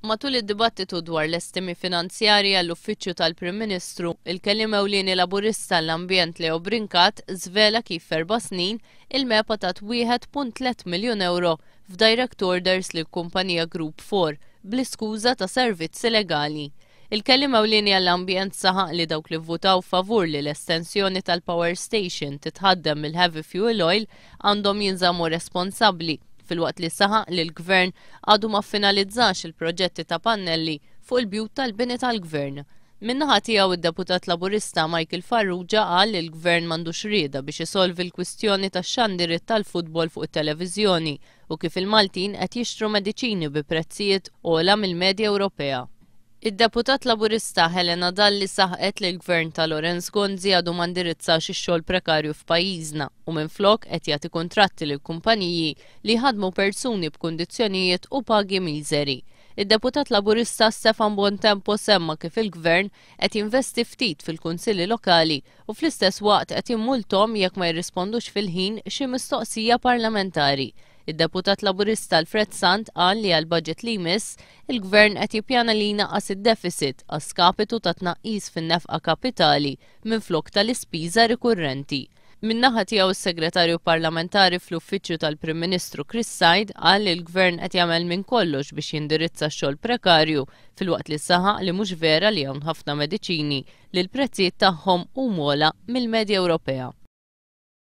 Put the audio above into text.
Matul id-dibattitu dwar l-estimi finanzjarji għall-Uffiċċju tal-Prim Ministru, il-Kelliem Ewlieni Laburista għall-Ambjent Leo Brincat żvela kif f'erba' snin il-MEPA tat 1.3 miljun ewro f'direct orders lill-kumpanija Group 4 bl-iskuża ta' servizzi legali. Il-Kelliem Ewlieni għall-Ambjent saħaq li dawk li vvutaw favur li l-estensjoni tal-power station titħaddem mill-heavy fuel oil għandhom jinżammu responsabbli filwaqt li saħaq li l-Gvern għadu ma ffinalizzax il-proġetti ta' pannelli fuq il-bjut tal-bini tal-Gvern. Min-naħa tiegħu id-Deputat Laburista Michael Farrugia qal li l-Gvern m'għandux rieda biex isolvi l-kwistjoni tax-xandiriet tal-futbol fuq it-televiżjoni u kif il-Maltin qed jixtru mediċini bi prezzijiet ogħla mill-medja Ewropea. Id-Deputat Laburista Helena Dalli saħqet li l-Gvern ta' Lawrence Gonzi għadu ma ndirizzax ix-xogħol prekarju f'pajjiżna u minflok qed jagħti kuntratti lil kumpaniji li jħaddmu persuni b'kundizzjonijiet u pagi miżeri. Id-Deputat Laburista Stefan Buontempo semma kif il-Gvern qed jinvesti ftit fil-kunsilli lokali u fl-istess waqt qed jimmulthom jekk ma jirrispondux fil-ħin xi mistoqsija parlamentari. Id-Deputat Laburista Alfred Sant qal li għall-budget li jmiss, il-Gvern qed jippjana li jnaqqas id-deficit għas-skapitu ta' tnaqqis fin-nefqa kapitali minflok tal-ispiża rikurrenti. Min-naħa tiegħu s-Segretarju Parlamentari fl-Uffiċċju tal-Prim Ministru Chris Said qal li l-Gvern qed jagħmel minn kollox biex jindirizza x-xogħol prekarju filwaqt li saħaq li mhux vera li hawn ħafna mediċini li l-prezzijiet tagħhom huma ogħla mill-medja Ewropea.